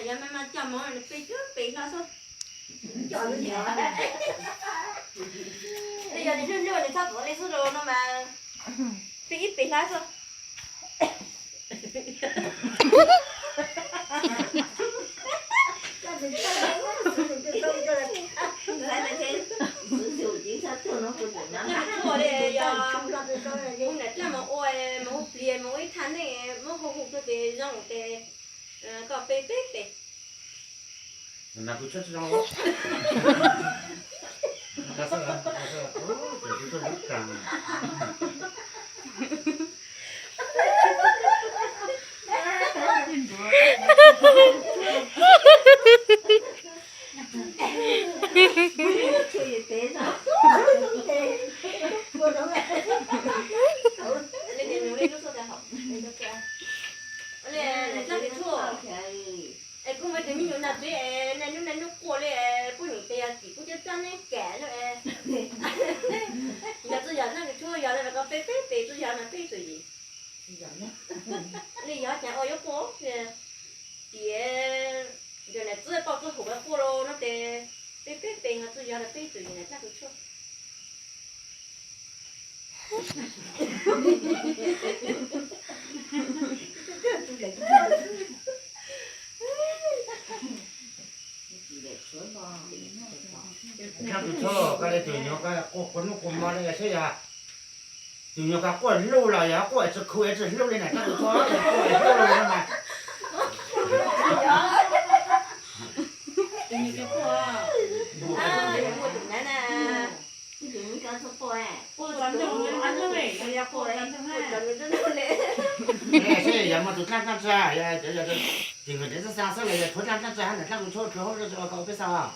Yog mas mas coj mus nws peb cov peb hlo xwb. Coj nws, yog nws hlub hlub nws txhob tuav li xwb los no mas peb ib peb hlo xwb. Ua li yog kuv niam dlaj mus ua, mus hu pliag mus ua ib thaj neej muab hu hu tuaj ces zoo ces koj peb peb peb. Es kuv muaj tus me nyuam noj tsev es niaj hnub niaj hnub quaj li, pub nws tes yog tim kuv cov txaj neeb kam lawm. Yog txawj yog noj tsuag yog lawm los koj peb peb peb txawj yog mas peb txawj yim. Li yog cas ua yuav quaj tias yog niam txiv pauj txoj hauv quaj los no ces peb peb peb ho txawj yog los peb txawj yim niam txaj tus tshuaj. Txaj tus tshuaj, koj li tus nyuam koj quaj quaj hnub quaj hmo li saib yog tus nyuam koj quaj luj los yog quaj tsis khu tsis hlub li na, txaj tus tshuaj quaj hlub li no mas. Saib yog muaj tus dlaab dlaab tsi, yog cov yog tim nkawd dev xab xaa xwb los yog tshuav dlaab dlaab tsi hab niam dlaab tus tshuaj tshuav hauj lwm ua tau peb xav.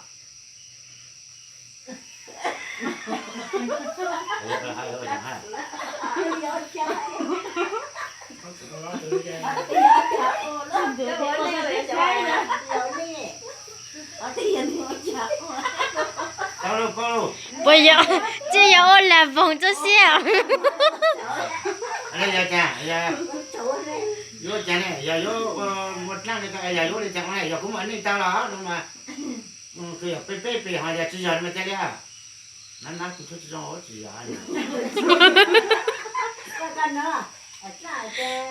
Puas yog, tsis yog ua lag voog txoj sia. Yog cas, yuav cas ne, yog yuav ua dlaab li ko, yog yuav li cas, yog kuv muaj neej tau los no mas, kuv yog peb peb peb ho yog tsis yog mas cas li. Nab nab kuv tshuaj tsis zoo tsis yog. Txaj ces,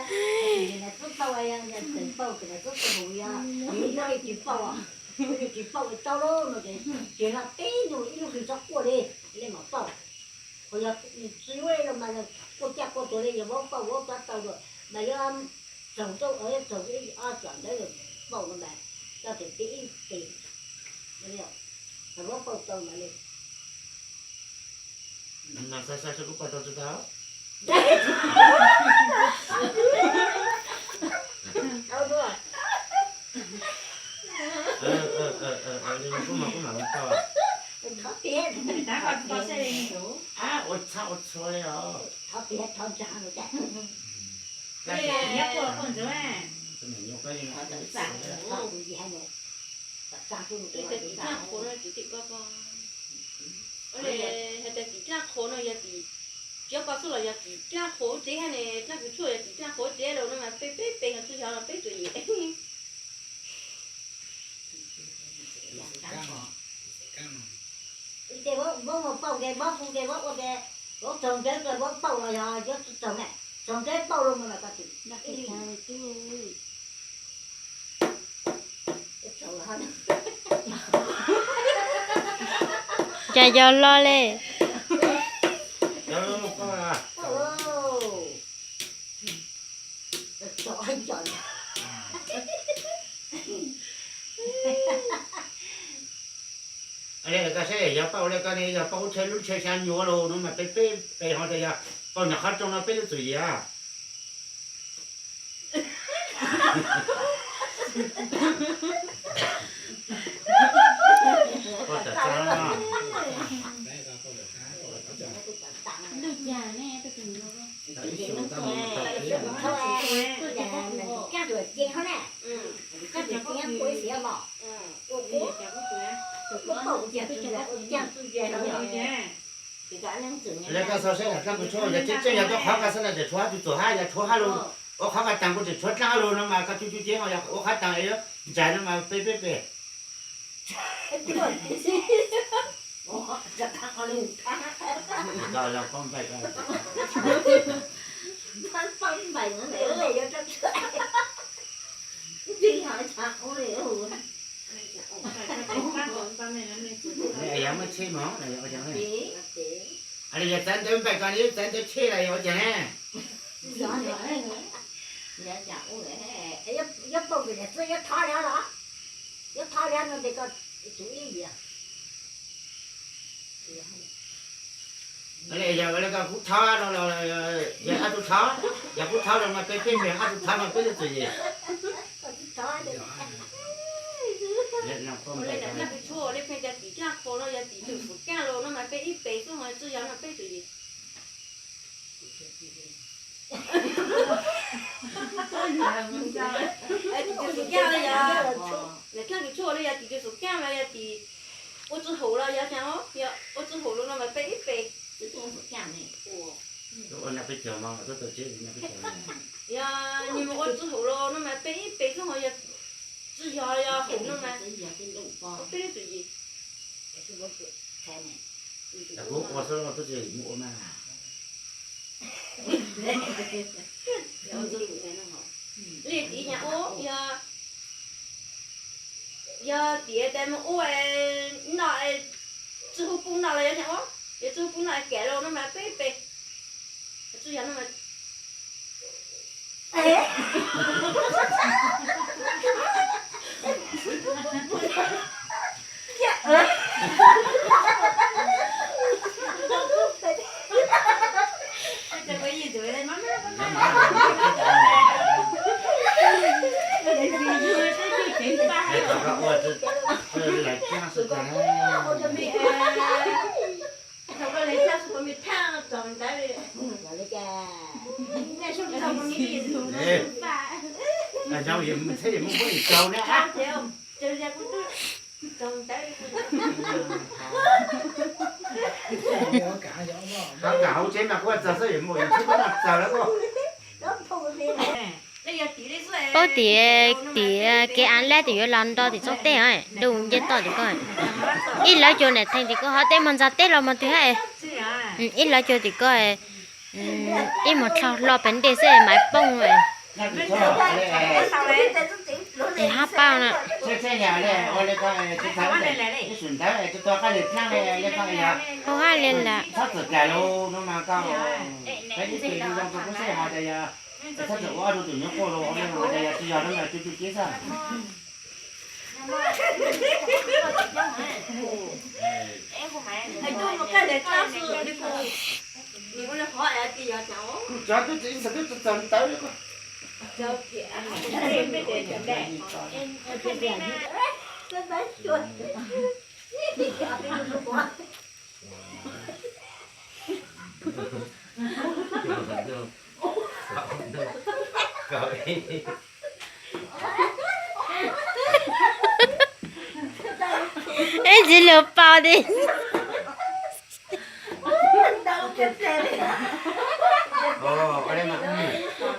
tub tau, txawm pauj ces tub tau hauv yog, yog li tsis pauj, yog li tsis pauj tau lauj no ces, ces los peb ntus ib lub hlis txhob quaj li, li mam pauj. Qhov yog tsis ua li los mas quaj caj quaj tuag li, yog vauv pauj vauv txhob tau lawm mas yuav txaug tau, txaug ib ob tsam ntawd pauj no mas, txoj ces peb ib peb, yog vauv pauj tau mas li. Xav xav kuv pom tau tsis tau. Kuv mam kuv mam tau. Ua txhab ua txhua li os. Hais tias tim dlaab qhuav no yog tim, tsis yog koj xwb los yog tim, tsis yog koj xwb los yog tim dlaab qhuav ub teb hab ne, dlaab tus tshuaj yog tim dlaab qhuav ub teb los no mas peb peb peb yog txawj yog los peb txawj yim. Ces vauv mus pauj ces vauv hu ces vauv ua ces vauv txaug ntawv ces vauj pauj los yog yuav tsis txaug ne, txaug ntawv pauj los mas koj tsis. Cas yog lo li. Koj saib yog pauj li koj ne, yog pauj ub tsheb lub tsheb xya nyuam los no mas peb peb peb ho tas yog pauj nyuam qhov rooj no peb lub txwm yim. Lawv koj xav saib dlaab tus tshuaj yog tseeb tseeb yog tuaj qhov koj xav na, tshuav hab tus txuam hab yog tshuav hab lug. Ua qhov qab taag kuv tseem tshuav dlaab lug no mas koj tub tub ceeb yog ua qhov taag es yuav ntsais no mas peb peb peb. Yog muaj tsheb mog, yog txawv ntawv npaim koj ne, txawv ntawv tsheb los yog ua caag ne? Yog le koj kuv thov no los yog ob tug thov, yog kuv thov no mas peb peb peg, ob tug thov mas peb lub txim yim. Ua le ntawm Dlaab Kws Tshuaj ua le pheej cov tim Dlaab Kws no yog tim Tug Xum Kaaj los no mas peb ib pes xwb ho tsi yog no peb txim yim. Tim Tug Xum Kaaj los yog, ntawm Dlaab Kws Tshuaj los yog tim Tug Xum Kaaj los yog tim Ua Tsi Haum los yog caag, yog Ua Tsi Haum los no mas peb ib pes. Yog nws mus Ua Tsi Haum los no mas peb ib pes xwb ho yog tsi yog yog Haum no mas peb lub txim yim. Kuv ua xwb los tub tsis mus ua mas. Li tim nyag ua, yog, yog tim tes mus ua noj, tsi hu pub noj los yog nyag ua, yog tsi hu pub noj es kam los no mas peb peb, tsi yog no mas Zoo yim txheb yim muab poj niam tsaug na. Rov kam hauv tsev mas kuv txog xwb yim mus yim txheb muab tsaug lawm koj. Paub tias tim kev av lab tim yuav los nrog tim tsob teb, dub ncej toj tim ko. Ib lawv cua niam theej tim ko hov teb mog, ntxag teb los mog twg hab. Ib lawv cua tim ko, ib mus dlhau hlo pem ntej xwb mas poob. Es hab paub na. Hab li lawm. Ib ntsis lug paus tias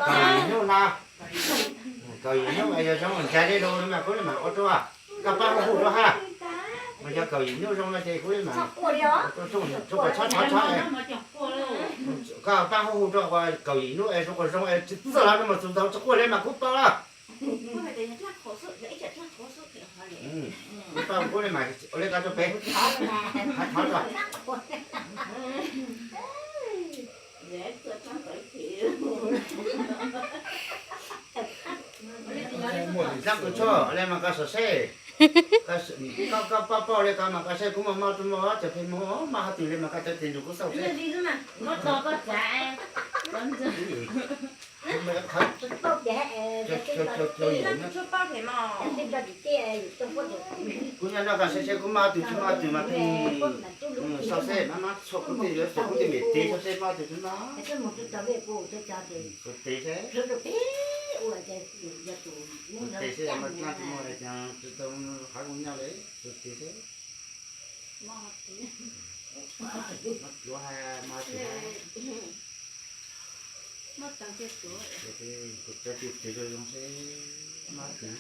kaum yim hnub no, kaum yim hnub yog zoo ntsa dej lug no mas kuv le maam ua rua. Koj paab hu hu rua hab, mas yog kaum yim hnub zoo no ces kuv le maam ua rua, tsuav kom tshob tshob tshob. Koj paab hu hu rua uas kaum yim hnub es zoo kom zoo es tsi txawj los no mas txug ntawd tsi quaj le mas kuv paub lawm. Kuv paub kuv le maam ua le koj rua peb, thov rua. Dlaab Kws Tshuaj le mas koj xav seb, koj paub paub le koj mas koj seb kuv muaj mob tsi muaj, cov pheej muaj mob hab twg le mas koj tau tes nrug kuv xauj seb. Kuv nyob nrog koj seb seb kuv mob twg tsi mob twg mas pheej xauj seb mab mab txhua kuv tej, kuv tej mem tes xauj seb mob twg tsi mob. Kuv tes seb, kuv tes seb mas dlaab tsi muaj le caag tsi tau qhov kuv nyob le, kuv tes seb. Mob twg hab, mob twg hab. Muab tau kiag tuav. Kuv cov cwj pwm zoo zoo seb mab twg.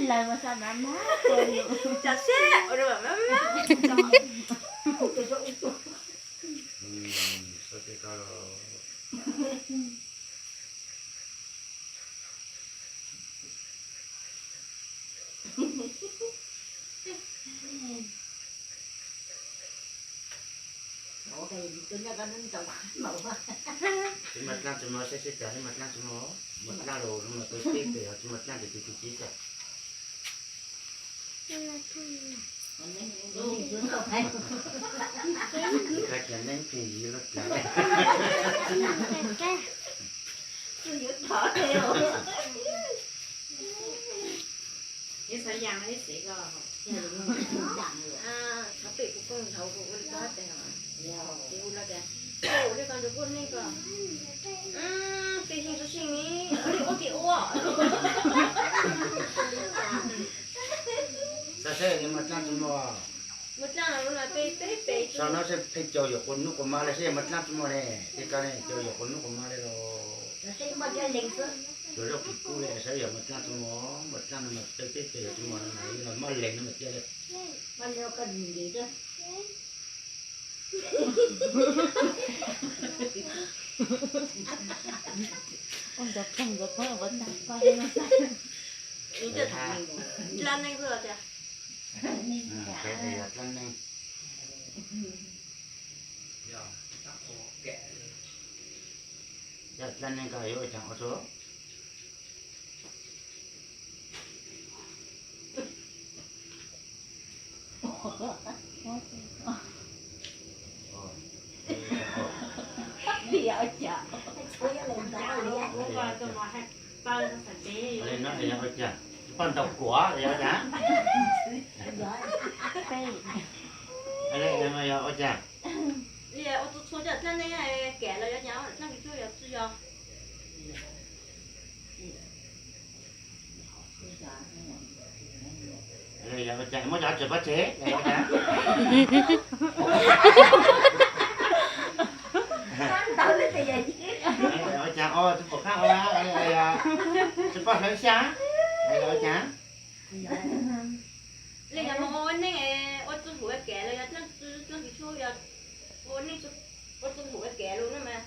Lawv mas xa mab mab, cov seb ua rau mab mab. Tsis muaj dlaab tsis muaj seb seb cas, tsis muaj dlaab tsis muaj, muaj dlaab los no mas peb peb pem, tsis muaj dlaab ces tus tus tib xwb. Koj cov neeb pheej yig lub dlav. Ib xav yas ib xev ko. Qhov twg kuv kooj nthav kuv ua li koj tes, ces ua li koj ntsuag kuj neej ko. Peb yeej tso sij ni, ua li ua ke ua. Xav saib muaj dlaab tsis muaj. Muaj dlaab los peb peb pem. Sau no seb pheej caum yuam quas nub quas ma le seb muaj dlaab tsis muaj ne. Tej koj ne caum yuam quas nub quas ma le los. Tsuas zaub kis kub le saib yog muaj dlaab tsis muaj, muaj dlaab no mas peb peb pem yog tsis muaj no mas yog muaj leeg no mas cia le. Dlaab neej xwb los tias. Dlaab neej. Yog dlaab neej koj yuav ua caag ua tso. Li no yog ua cas? Paj ntaus kuam yog ua cas? Yog ua cas? Li ua txhua txhua coj dlaab neej, kem los yog cas, dlaab kws tsuag yog tsi yog? Yog ua cas muab cov tseem pob tseg yog ua cas? Ua cas o tsi pom qab ua, tsi poj hlawv xya, yog ua cas? Li yog mus ua neej ua txuj hum ua kem los yog dlaab kws tsuag yog ua neej ua txuj hum ua kem lug no mas.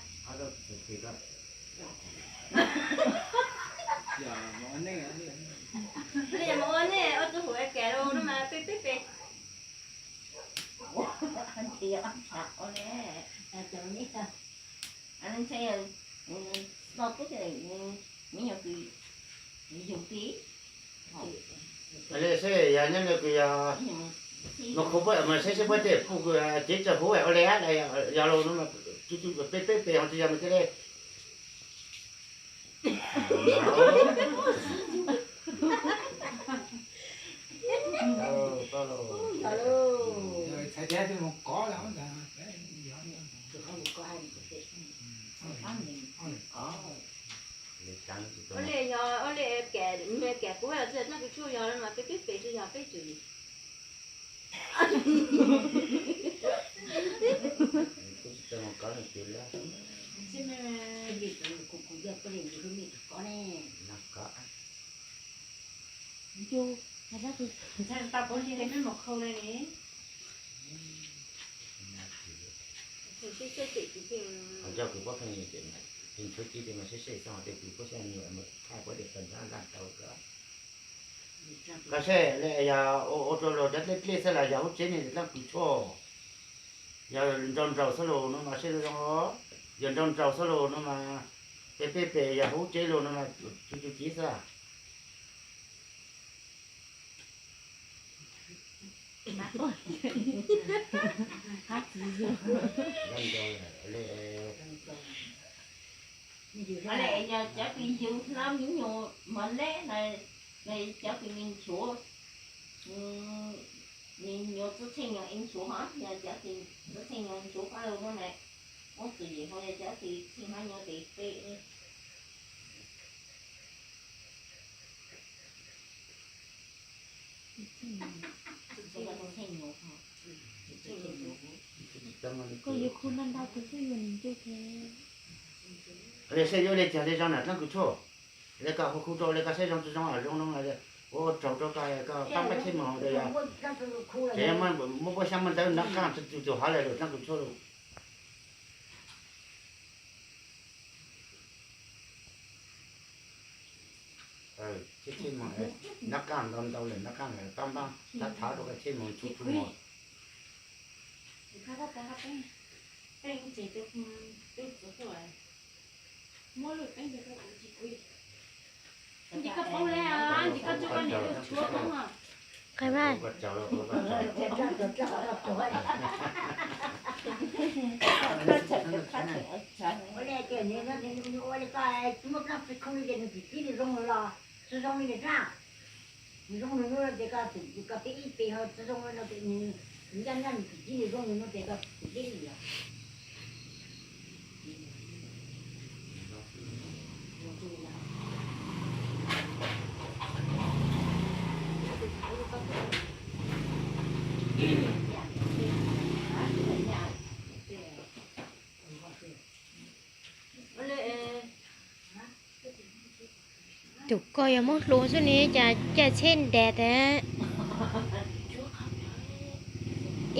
Li yog mus ua neej ua txuj hum ua kem lug no mas peb peb pem. Li seb yog nyob li kws yog mas khuv puab mas seb seb puab tej puj kws cev txuj hum ua le yog lug no mas peb peb pem ho tsi yog mas cia li. Ua li yog ua li kem, kem kuv los tsi dlaab kws tsuag yog no mas peb peb pem tsi yog peb tsuas. Ntshai tau kuv li mej mus khau le ne. Coj kws puab pheej, pheej tshuav ci tes mas seb seb xyov tej kws puab xyov nyuam mus thaij puab tej pawg ntxhab ntaj tau ko. Koj seb le yog ua rau luag cov dlej dlej xwb los yog hub tsev ne dlaab kws tshuaj. Yog nrau nraug xwb lug no mas seb zoo, yog nrau nraug xwb lug no mas peb peb pem yog hub tsev lug no mas tsuj tsuj ci xwb. Yog cov kws yug hlab mi nyuam mos leb na, cov kws me nchuav, me nyuam txwj txheej nyuam es nchuav hov, yog cov kws txwj txheej nyuam nchuav pab lug no na, muab txwm yim ho yog cov kws txheej hab nyuam tes peb Koj yuav khu ntau ntau tus xwb yuav nws nce thiab. Li seb yuav li cas li zoo na dlaab kws tshuaj. Li koj hu khu rau li koj saib zoo tsi zoo, zoo no ua tsaug rau koj, koj pab pab tsheb moog. Ces muaj pob xyab muaj ntawv nab qaaj tsi tu tus hav li lawm dlaab kws tshuaj lawm. Nab qaaj ntau ntau lawm, nab qaaj lawm, pab pab thav thav rau koj tsheb moog tshua tshua mog. Qhia mas. Ua li ces nws, nws ua li koj muab plaub txiv khoo li ces nws tsis txib nws zoo los tsis zoo li nws zaj. Nws zoo nws nuav ces koj tus koj peb ib pes ho tsis zoo no ces nws, nws ncaj nyob nws tsis txib nws zoo nws no ces koj tus peb li os. Tus ko yog muab hlua xwb ne, cas caij tsheb ntev tas.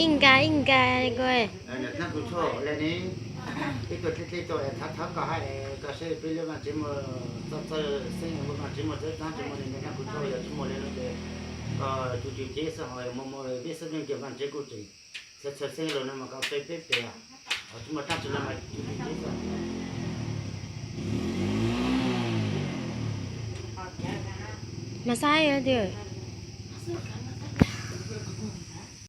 Ib nka ib nka ko. Nab kws tshuaj le ne, ib tug dleb dleb tau es thav thawb koj hab es koj saib peb lub vaaj tsev muaj txawj txawj xeeb, muaj vaaj tsev muaj txawj txawj tsev muaj li nab kws tshuaj yog tsi muaj li no ces koj tsuj tsuj cev xwb ho muaj muaj peb xwb leej twg vaaj tsev kuj tseem txhawj txhawj xeeb lug no mas koj peb peb pem, ho tsi muaj dlaab tsi no mas tsuj tsuj cev xwb. Mas saib twg.